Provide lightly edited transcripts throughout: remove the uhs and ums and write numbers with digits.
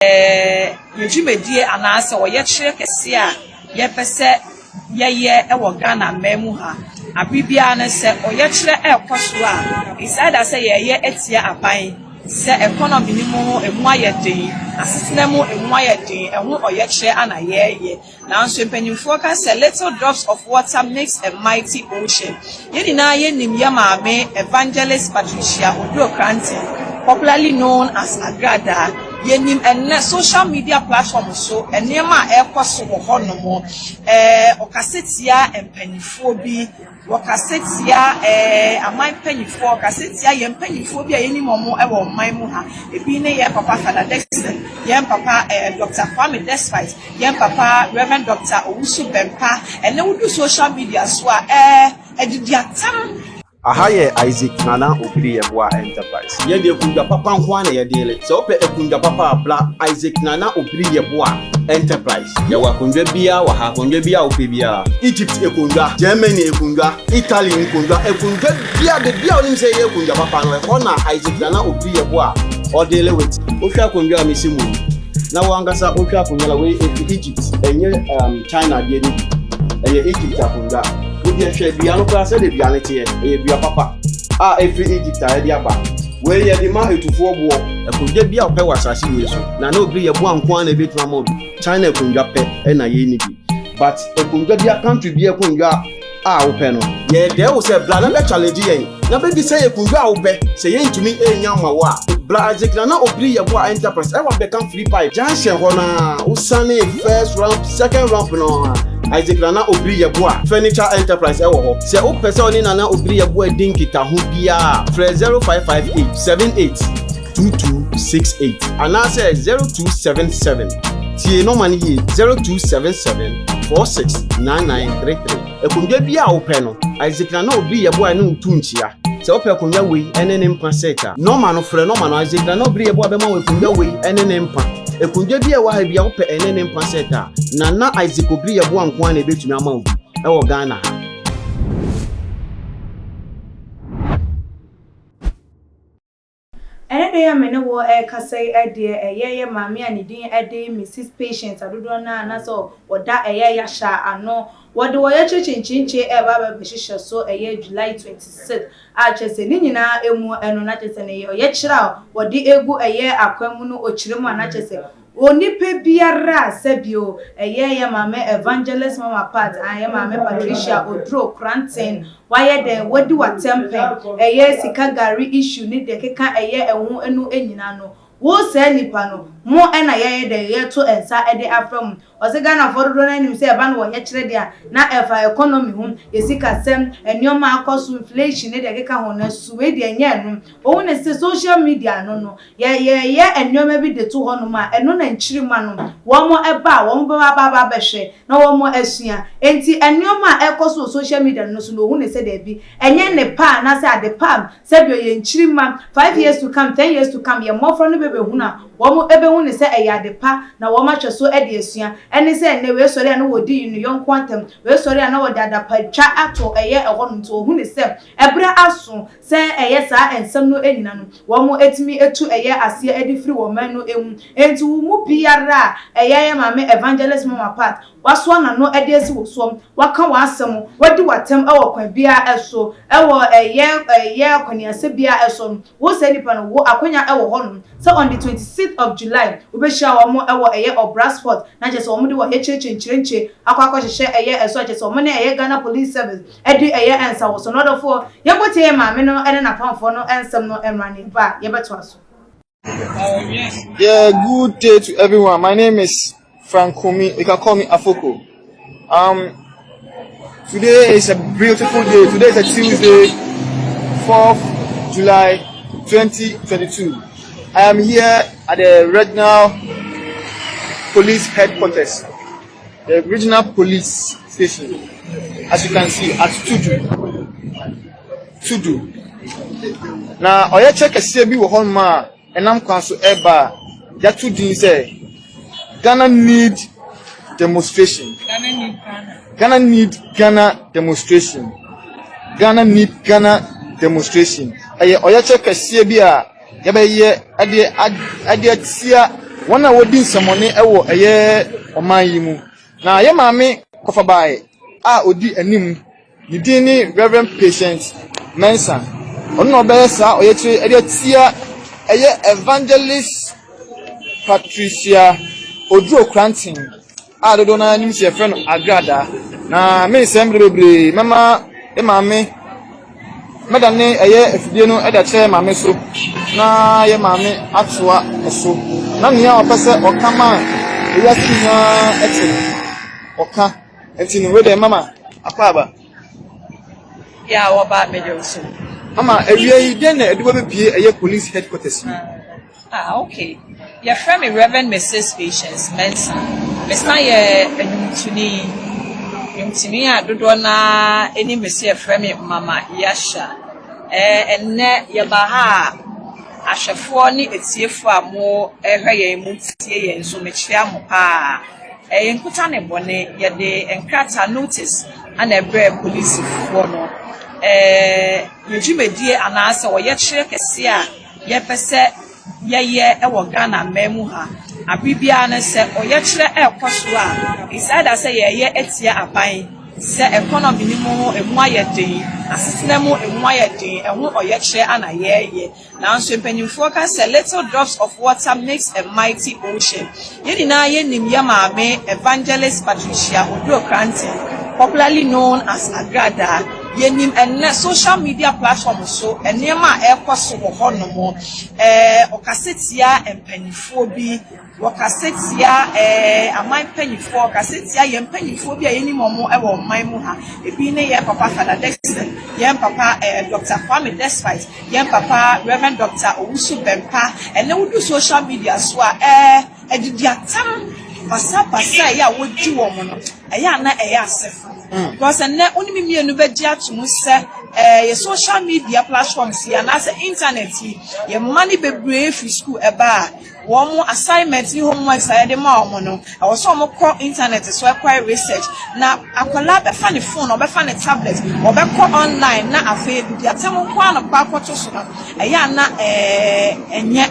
Yɛn dwumadie anaasɛ ɔyɛkyerɛ kɛseɛ a yɛpɛ sɛ yɛyɛ wɔ Ghana man mu ha. Abere biara no sɛ ɔyɛkyerɛ ɛrekɔ so a, it's either sɛ yɛreyɛ atia aban sɛ economy no mu emu ayɛ den, asetena mu emu ayɛ den, ɛho ɔyɛkyerɛ ana yɛreyɛ. Nanso mpanyinfoɔ ka sɛ little drops of water makes a mighty ocean. Yɛn nyinaa yɛnim yɛ maame Evangelist Patricia Oduro Kranten, popularly known as Agrada. Yɛnim ɛnnɛ social media platform so nneɛma a ɛrekɔ so wɔ hɔnom. Ɔkasa tia mpanyinfoɔ bi, wɔkasa tia aman mpanyinfoɔ, ɔkasa tia yɛn mpanyinfoɔ bi a yɛnim wɔn wɔ ɔman mu ha. Ebi ne yɛn papa Fada Dexter, yɛn papa Dr. Kwame Despite, yɛn papa Reverend Dr. Owusu Bempah. Ɛnɛ wodu social media so a, ɛdidi atam. Aha yɛ Isaac Nana Obiri Yeboah Enterprise. Yɛde akonnwa papa nko ara na yɛde le. Sɛ wopɛ akonnwa papa a, bra Isaac Nana Obiri Yeboah Enterprise. Yɛwɔ akonnwa biara wɔ ha, akonnwa biara a wopɛ biara. Egypt akonnwa, Germany akonnwa, Italy nkonnwa, akonnwa biara, beebi a wonim sɛ ɛyɛ akonnwa papa no, ɛhɔ na Isaac Nana Obiri Yeboah ɔdeal with. Wohwɛ akonnwa a mesi mu yi, na wɔn ankasa wohwɛ akonnwa na wei efi Egypt, ɛnyɛ China deɛ no bi. Ɛyɛ Egypt akonnwa. Wodi ɛhwɛ dua no koraa, sɛdeɛ dua no teɛ, ɛyɛ dua papa a ɛfiri Egypt a yɛde aba. Wei yɛde ma etufoɔ boɔ. Akonnwa bi a wopɛ wɔ asase wei so, na Obiri Yeboah nko ara na ebetumi ama obi. China akonnwa pɛ ɛna yɛn ni bi, but akonnwa bi a country bi akonnwa a wopɛ no, yɛdɛɛ wo sɛ bra na bɛ challenge yɛn na bɛbi sɛ yɛ akonnwa a wopɛ sɛ yɛntumi enya ma wo a, bra Isaac Nana Obiri Yeboah Enterprise ɛwɔ bɛka Free Pipe Junction hɔ naa. Wosane first ramp, second ramp no a, Isaac Nana Obiri Yeboah Furniture Enterprise ɛwɔ hɔ. Sɛ wopɛ sɛ ɔne Nana Obiri Yeboah di nkitaho biara, frɛ 0558 78 2268 anaasɛ 0277. Tie nɔma no yie: 0277 469933. Akonnwa bi a wopɛ no, Isaac Nana Obiri Yeboah ne wotu nkyia. Sɛ wopɛ akonnwa wei ɛne ne mpa set a, nɔma no, frɛ nɔma no. Isaac Nana Obiri Yeboah bɛma wo akonnwa wei ɛne ne mpa. Akonnwa bi a ɛwɔ ha bi a wopɛ ɛne ne mpa set a, Nana Isaac Obiri Yeboah nko ara na ebɛtumi ama wo bi ɛwɔ Ghana ha. Ɛne de a me ne wɔ ɛrekasa yi deɛ, ɛyɛ yɛ maame a ne din de Mrs Patience adodoɔ no a anaasɛ ɔda ɛyɛ Yahyɛ ano. Wɔde wɔyɛ kyerɛkyerɛnkyenkyen ɛreba abɛhyehyɛ so ɛyɛ July 26 a kyerɛ sɛ ne nyinaa emu ɛno na kyerɛ sɛ ne yɛ ɔyɛkyerɛ a wɔde egu ɛyɛ akwan mu no, ɔkyerɛ mu a na kyerɛ sɛ onipa biara a sɛbio ɛyɛ yɛ maame Evangelist Mama Pat a yɛ maame Patricia Oduro Kranten wayɛ dɛn wadi watɛmpɛn ɛyɛ sika gari issue ne deɛ keka ɛyɛ ɛho no nyinaa no, wo saa nipa no mo ɛna yɛyɛ dɛn yɛto nsa ɛde afrɛ mu. Ɔsɛ Ghanafoɔ dodoɔ no anim sɛ ɛba no wɔ yɛkyerɛ deɛ a na ɛfa economy ho, yɛsikasɛm, nneɛma akɔ so, inflation ne deɛ keka ho no. So wei deɛ nyɛ ɛno. Ohun ne sɛ social media no yɛyɛ nneɛma bi de to hɔnom a ɛno na nkyirima no wɔn ɛba a wɔn bɛba aba abɛhwɛ na wɔn asua. Nti nneɛma a ɛkɔ so wɔ social media no so no, ohun ne sɛ dɛbi, ɛnyɛ ne pa anaasɛ ade pa a sɛbi ɔyɛ nkyirima 5 years to come, 10 years to come, yɛ mmɔfra no bɛbɛhunu a wɔn ɛbɛhu ne sɛ ɛyɛ ade pa na wɔn ahwɛ so ɛde asua. Ɛne sɛ ɛnɛ wei sɔre a na wɔdi ne yɔnko atɛm, wei sɔre a na wɔde adapatwa ato ɛyɛ ɛhɔ no. Nti ohun ne sɛ ɛbrɛ aso sɛ ɛyɛ saa nsɛm no nyina no wɔn etumi etu ɛyɛ aseɛ ɛde firi wɔn man no emu. Nti wɔn mu biara a ɛyɛ yɛ maame Evangelist Mama Pat wasoa n'ano ɛde esi wɔ soɔ, waka w'asɛm, wadi w'atɛm ɛwɔ kwan biara ɛso, ɛwɔ ɛyɛ akɔneasa biara ɛso no, wo sɛ nipa no wo akonya ɛwɔ hɔnom sɛ on the 26th of July wobɛhyia wɔn ɛwɔ ɛyɛ Ɔbra Sport na kyerɛ sɛ wɔn de wɔ yɛkyerɛkyerɛ nkyerɛnkyerɛ akɔ akɔhyehyɛ ɛyɛ ɛso a kyerɛ sɛ wɔn ne ɛyɛ Ghana Police Service ɛde ɛyɛ nsa wɔ so. N'ɔdɔfoɔ, yɛnkɔ tie yɛ maame no ɛne n'apamfoɔ no nsɛm no mmra ne ba a yɛbɛtoa so. Yeah, good day to everyone. My name is Frank Kumi. You can call me Afoko. Today is a beautiful day. Today is a Tuesday, 4th July 2022. I am here at the regional police headquarters, the regional police station. As you can see, at Tudu. Tudu. Na ɔyɛkyerɛ kɛseɛ bi wɔ hɔnom a ɛnam kwan so ɛreba a yɛato din sɛ Ghana Need Demonstration. Ghana need Ghana. Ghana need Ghana demonstration. Ghana need Ghana demonstration. Ɛyɛ ɔyɛkyerɛ kɛseɛ bi a yɛbɛyɛ ɛde atia. wɔn a wɔdi nsɛmmɔne wɔ ɛyɛ ɔman yi mu. Na yɛ maame kɔfabae a ɔdi anim, ne din ne Rev. Patience Mensah. Ɔno na ɔbɛyɛ saa ɔyɛkyerɛ de atia ɛyɛ Evangelist Patricia Oduro Kranten a dodoɔ no ara nim sɛ yɛfrɛ no Agradaa. Na mensɛe mmerɛ bebree, mɛma yɛ maame Mɛdane ɛyɛ afidie no de akyerɛ yɛn maame so na yɛn maame atoa so. Na nea ɔpɛ sɛ ɔka ma ewiase nyinaa te no, ɔka. Nti no, wei deɛ mama akɔ aba. Yɛ a wɔba mede wo so. Mama, awia yi, dɛn na ɛde wabɛpie ɛyɛ police headquarters yi? Ah ok, yɛfrɛ me Rev. Mrs Patience Mensah. Mesan yɛ nnwomtoni, nnwomtoni a dodoɔ no ara nim me sɛ yɛfrɛ me Mama Yasha. Eh, ɛnnɛ yɛbaa ha a, ahwɛfoɔ ne atiefoɔ a mohwɛ yɛn, motie yɛn nso, mekyea mo paa. Ɛyɛ nkuta ne bɔne, yɛde nkrataa, notice, ana ɛbrɛɛ polisifoɔ no. Eh, yɛn dwumadie anaasɛ ɔyɛkyerɛ kɛseɛ a yɛpɛ sɛ yɛyɛ wɔ Ghana man mu ha. Aber biara no sɛ ɔyɛkyerɛ rekɔ so a, it's either sɛ yɛreyɛ atia aban, sɛ economy no mu emu ayɛ den, asetena mu emu ayɛ den, ɛho ɔyɛkyerɛ ana yɛreyɛ. Nanso mpanyimfoɔ ka sɛ little drops of water makes a mighty ocean. Yɛn nyinaa yɛnim yɛn maame Evangelist Patricia Oduro Kranten, popularly known as Agradaa. Yɛnim ɛnnɛ social media platform so nneɛma a ɛrekɔ so wɔ hɔnom. Ɛɛ ɔkasa tia mpanimfoɔ bi, wɔkasa tia ɛɛ aman mpanimfoɔ, ɔkasa tia yɛn mpanimfoɔ bi a yɛnim wɔn wɔ ɔman mu ha. Ebi ne yɛn papa Fada Dickson, yɛn papa ɛɛ Dr. Kwame Despite, yɛn papa Reverend Dr. Owusu Bempah. Ɛnɛ wodu social media so a ɛɛ adidi atam basabasa a ɛyɛ a wɔdi wɔn no, ɛyɛ a na ɛyɛ asɛfo. Because ɛnɛ wo ne me mmienu bɛgye ato mu sɛ yɛ social media platforms yi anaasɛ internet yi, yɛn mma no bebree firi school ɛba a, wɔn assignment ne homeworks a yɛde ma wɔn no, ɛwɔ sɛ wɔn kɔ internet so ɛkɔyɛ research. Na akwadaa bɛfa ne phone, ɔbɛfa ne tablet, ɔbɛkɔ online na afei didi atam nko ara na ɔkɔ akɔto so no, ɛyɛ a na ɛnyɛ.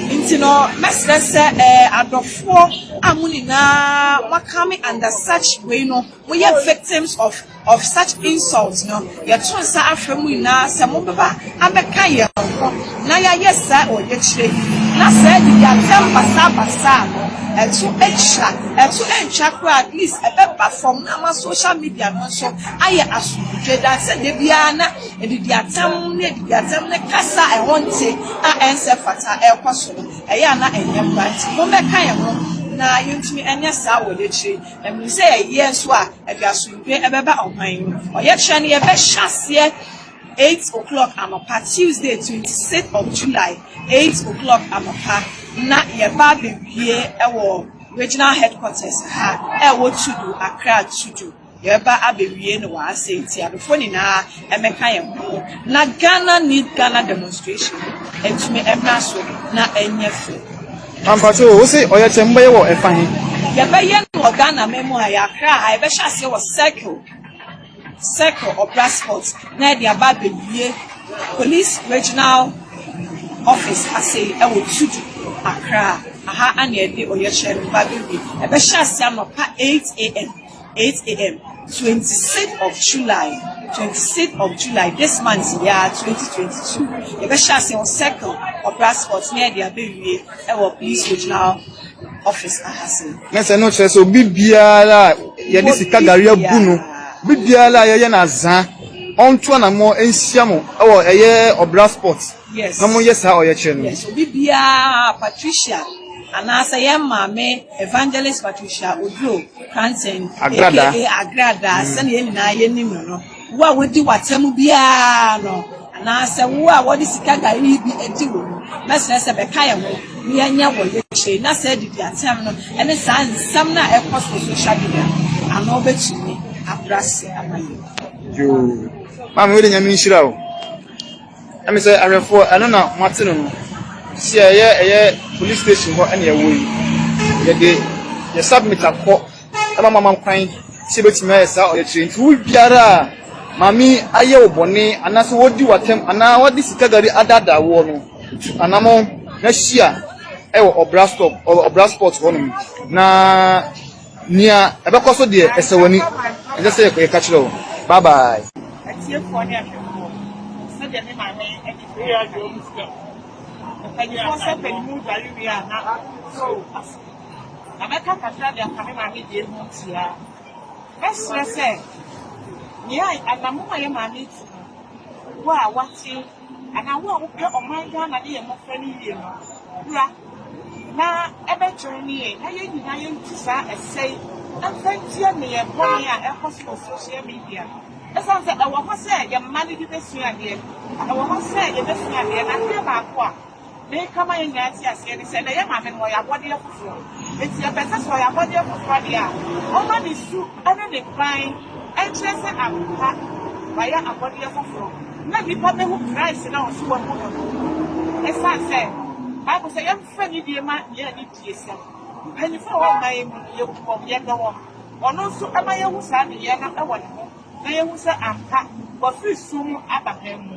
Nti no, mɛsrɛ sɛ adɔfoɔ a mo nyinaa moakame under such way no, moyɛ victims of such insult no, yɛto nsa afrɛ mu nyinaa sɛ mobɛba abɛka yɛn ho na yɛayɛ saa ɔyɛkyerɛ yi na saa didi atɛm basabasa no ɛto atwa, ɛto ntwa koraa, at least ɛbɛba fam na ama social media no nso ayɛ asomdwe dan sɛ de biara na edidi atɛm ne edidi atɛm ne kasa a ɛho nte a ɛnsɛ fata ɛrekɔ so no, ɛyɛ a na ɛnyɛ kora. Nti mommɛka yɛn ho na yɛntumi ɛnyɛ saa wɔ n'akyire na mmiri sɛ yɛyɛ nso a, ɛde asomdwe ɛbɛba ɔman yi mu. Ɔyɛkyerɛ no, yɛbɛhyɛ aseɛ 8 o'clock anɔpa, Tuesday 26th of July, 8 o'clock anɔpa, na yɛba abɛwie ɛwɔ regional headquarters ha ɛwɔ Tudu, Accra Tudu. Yɛba abɛwie no wɔ ase, nti adɔfoɔ nyinaa ɛmɛka yɛn ho na Ghana need Ghana demonstration ɛtumi ɛmra so na ɛnyɛ fɛ. Ampatwo, wo se ɔyɛkyerɛ mbɛyɛ wɔ ɛfa he? Yɛbɛyɛ no wɔ Ghana man mu ha, yɛ Accra ha. Yɛbɛhyɛ aseɛ wɔ Circle Ɔbra Spot na yɛde aba abɛwie Police Regional Office ase ɛwɔ Tudu, Accra aha ana yɛde ɔyɛkyerɛ no ba abɛwie. Ɛbɛhyɛ aseɛ anɔpa 8 a.m., 8 a.m., 26th of July, 26th of July this month yɛ 2022. Yɛbɛhyɛ aseɛ wɔ Circle Ɔbra Spot na yɛde abɛwie ɛwɔ Police Regional Office ahase. Na sɛ no kyerɛ sɛ obi biara a yɛde sika gari abu no, obi biara a yɛyɛ no azaa, ɔnto anammɔ nhyia mo ɛwɔ ɛyɛ Ɔbra Spot na moyɛ saa ɔyɛkyerɛ no. Yes, obi biara Patricia anaasɛ yɛn maame Evangelist Patricia Oduro Kranten, Agrada. Aka Agrada, sɛnea yɛn nyinaa yɛnim no, wo a wodi w'atam biara no anaasɛ wo a wɔde sika gari bi adi wo no, mɛsrɛ sɛ bɛka yɛn ho na yɛnyɛ wɔ yɛkyire na sɛ adidi atɛm no ɛne saa nsɛm no a ɛkɔ so social media ano bɛtumi abrɛ ase ama yɛn. Yoo, maame, wei de Nyame nhyira wo. Ɛmi sɛ ahwɛfoɔ, ɛno na moate no si ɛyɛ police station hɔ ɛna ɛwɔ yi. Yɛde yɛ submit akɔ ɛma mama kwan sɛ ebɛtumi ayɛ saa ɔyɛkyerɛ. Nti wo biara a maame ayɛ wo bɔne anaasɛ wɔdi w'atɛm anaa wɔde sika gari adaadaa woɔ no, tu anammɔn na hyia. ɛwɔ Ɔbra stop, Ɔbra Sport hɔnom. Na nea ɛbɛkɔ so deɛ ɛsɛ w'ani, ɛsɛ sɛ yɛka kyerɛ wo. Bye bye. Atiefoɔ ne ahwɛfoɔ, sɛdeɛ me maame de firi mpanyinfoɔ sɛ panimu dware wie a na so ase na mɛka kakra de aka me maame deɛ ho tia. Mɛsrɛ sɛ nea anammɔn a yɛ maame tu no, wo a wate anaa wo a wopɛ ɔman Ghana ne yɛn mmɔfra no yie no, bra na ɛbɛkyɛw ne yɛn na yɛn nyinaa yɛntu saa ɛsɛe mfa ntia nneyɛɛ bɔne a ɛkɔ so wɔ social media. Ɛsiane sɛ ɛwɔ hɔ sɛ yɛn mma no bi bɛsua adeɛ, ɛwɔ hɔ sɛ yɛbɛsua adeɛ, na adeɛ baako a meka ma yɛn nyinaa te aseɛ ne sɛ, na yɛn maame no ɔyɛ abɔdeɛ foforɔ. Enti yɛpɛ sɛ sɛ ɔyɛ abɔdeɛ foforɔ deɛ a, ɔma ne su ne ne ban nkyerɛ sɛ ampa wayɛ abɔdeɛ foforɔ, na nnipa bɛhu Christ no a ɔso wahu no no. Ɛsiane sɛ Bible sɛ yɛmfa nidie ma yɛn anidiesɛm. Mpanyinfoɔ a wɔwɔ ɔman yi mu no, yɛbu wɔn, yɛdɔ wɔn. Ɔno nso ɛma yɛhu saa nneyɛɛ no wɔ ne ho, na yɛhu sɛ ampa wafiri sum mu aba hann mu.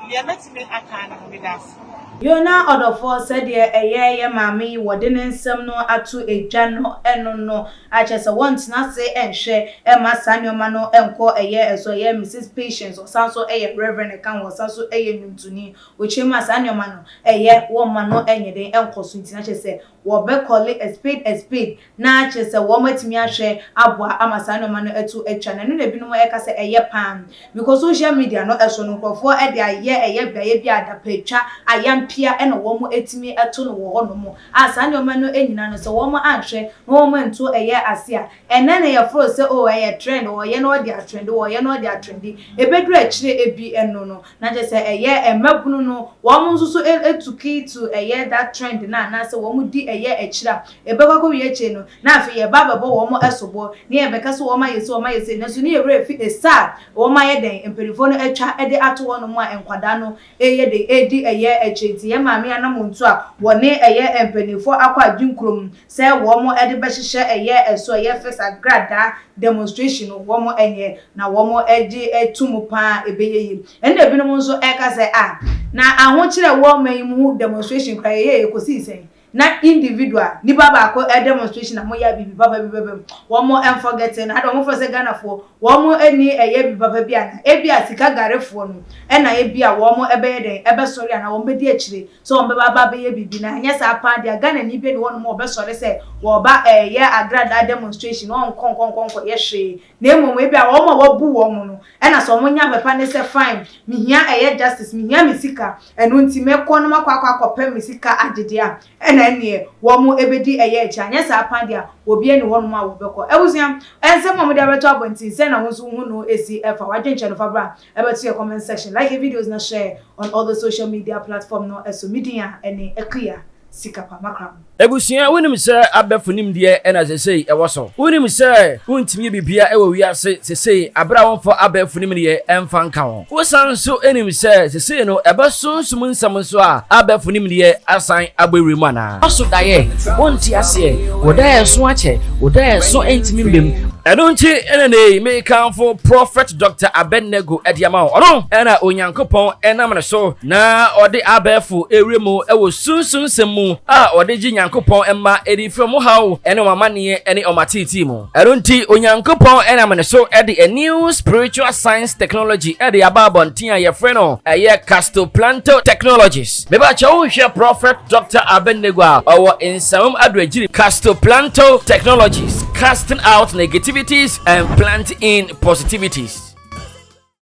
Deɛ mɛtumi aka ara no, meda ase. Yona ɔdɔfoɔ, sɛdeɛ ɛyɛ yɛ maame yi wɔde ne nsɛm no ato dwa no ɛno no akyerɛ sɛ wɔntena ase nhwɛ mma saa nneɛma no nkɔ ɛyɛ ɛso. Ɛyɛ Mrs Patience, ɔsan nso yɛ Reverend ɛka ho, ɔsan nso yɛ nnwomtoni. Ɔkyerɛ mu a, saa nneɛma no ɛyɛ wɔmma no nyɛ den nkɔ so, nti na kyerɛ sɛ wɔbɛ call a spade a spade na kyerɛ sɛ wɔatumi ahwɛ aboa ama saa nneɛma no atu atwa. Na ɛno na ebinom ɛka sɛ ɛyɛ paa, because social media no ɛso no, nkurɔfoɔ de ayɛ ɛyɛ beaeɛ bi a adapatwa ayampia ɛna wɔn atumi ɛto no wɔ hɔnom a, saa nneɛma no nyinaa no, sɛ wɔn anhwɛ na wɔn anto ɛyɛ ase a, ɛnɛ na yɛforo sɛ, oh, ɛyɛ trend, wɔyɛ na ɔde atrend, wɔyɛ na ɔde atrend, ebeduru akyire ebi ɛno no na kyerɛ sɛ ɛyɛ mmabunu no wɔn nso so etu key to ɛyɛ that trend no, anaasɛ wɔn di ɛyɛ akyire a, ebɛkɔ akɔwie akyire no, na afei yɛba abɛbɔ wɔn ɛsoboɔ ne yɛbɛka sɛ wɔn ayɛ se, wɔn ayɛ se, nanso ne yɛwerɛ fi esa a wɔn ayɛ dɛn, mpanimfoɔ no atwa de ato hɔnom a nkwadaa no ɛyɛ dɛn ɛredi ɛyɛ akyire. Nti yɛn maame anamontu a wɔne ɛyɛ mpanimfoɔ akɔ adwenkurom sɛ wɔn de bɛhyehyɛ ɛyɛ ɛso ɛyɛ fes agradaa demonstration no, wɔn nyɛ na wɔn gye to mu paa, ɛbɛyɛ yie. Ɛnna ebinom nso ɛka sɛ, ah, na ahokyerɛ wɔ ɔman yi mu ho demonstration koraa yɛyɛ yɛkɔsii sɛn? Na individual nipa baako demonstration na moyɛ biribi papa bi bɛbɛ mu, wɔn ɛnforget no ade wɔn fɔ sɛ Ghanafoɔ wɔn ani ɛyɛ biribi papa bi ana ebi a sika garefoɔ no, ɛna ebi a wɔn ɛbɛyɛ dɛn ɛbɛsɔre ana wɔn bɛdi akyire sɛ wɔn bɛba aba abɛyɛ biribi. Na anyɛ saa paa deɛ, Ghana ni bi ne wɔn mo wɔbɛsɔre sɛ wɔba ɛyɛ agradaa demonstration, wɔn nkɔ nkɔ nkɔ nkɔ yɛ hwee, na mmom ebi a wɔn a wɔbu wɔn no, ɛna sɛ wɔn nya pɛpa ne sɛ, fine, mihia ɛyɛ justice, mihia me sika, ɛno nti mɛkɔ no makɔ akɔpɛ me sika agyedeɛ a, ɛna ɛneɛ wɔn ebedi ɛyɛ akyi. Anyɛ saa paa deɛ a, obi ani hɔnom a wɔbɛkɔ. Abusua, ɛnsɛm a wɔde abɛto abɔnten sɛ na wɔn nso ho no esi ɛfa wadwenkyɛ no, fa bra ɛbɛto yɛ comment section, like videos na share on all the social media platform no. Ɛso media ɛne Akuya Sikapa Makram. Abusua, wonim sɛ abɛfo nimdeɛ ɛna sesei ɛwɔ so? Wonim sɛ wontumi yɛ biribia ɛwɔ wiase sesei abere a wɔmfa abɛɛfo nimdeɛ ɛmfa nka ho? Wosan nso nim sɛ sesei no ɛbɛsonsom nsɛm nso a abɛɛfo nimdeɛ asan abɔ ewura mu anaa? Waso daeɛ, wonte aseɛ, wo daeɛ so akyɛ, wo daeɛ so ntumi mbem. Ɛno nti ɛna nnɛ yi mekamfo Prophet Dr. Abednego de ama wo. Ɔno ɛna Onyankopɔn ɛnam ne so na ɔde abɛɛfo ewura mu ɛwɔ sunsun nsɛm mu a ɔde gye Nyankopɔn mma ɛde firi ɔmo haw ɛne ɔmo amanneɛ ɛne ɔmo ateetee mu. Ɛno nti Onyankopɔn ɛnam ne so ɛde a new spiritual science technology ɛde aba abɔnten a yɛfrɛ no ɛyɛ Castoplanto Technologies. Mebakyɛ wohwɛ Prophet Dr. Abednego a ɔwɔ Nsawam Adoagyiri. Castoplanto Technologies, casting out negativities and plant in positivities.